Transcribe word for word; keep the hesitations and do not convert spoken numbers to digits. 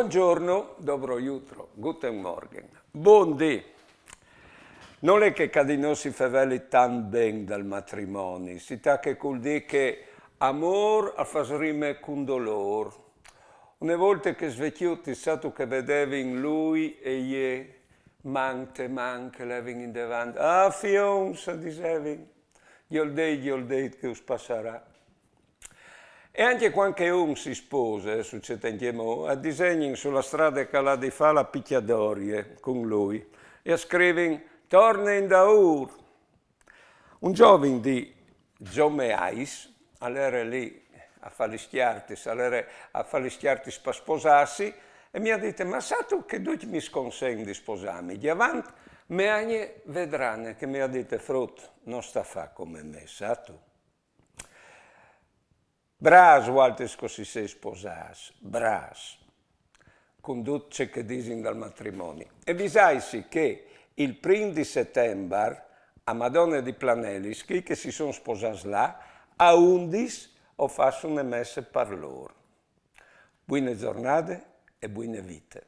Buongiorno, dobro jutro, guten Morgen. Bundì. Nol è che ca di nô si feveli tant ben dal matrimoni, si tache cul dî che amôr al fâs rime cun dolôr. Une volte chês vecjutis, sâstu che a vedevin lui e jê, man te man che a levin indevant. Ah, fions, a disevin, gjol deit, gjol deit che us passarà. E ancje cuant che un si spose, al sucêt ancjemò, a disegnin su la strade che al à di fâ la picjadorie cun lui e a scrivin: «Torne indaûr». Un zovin di Zomeais al jere li a fâ lis cjartis, al jere a fâ lis cjartis par sposâsi, e mi à dit: «Ma sâstu che ducj mi sconsegnin di sposâmi, gjavant mê agne Vedrane, che mi à dit: frut, no sta fâ come me, sâstu?» Brâfs vualtris che si sês sposâts, brâfs, cun dut ce che a disin dal matrimoni. E visaitsi che il prin di Setembar, a Madone di Planelis, chei che si son sposâts là, a undis o fâs une messe par lôr. Buine zornade e buine vite.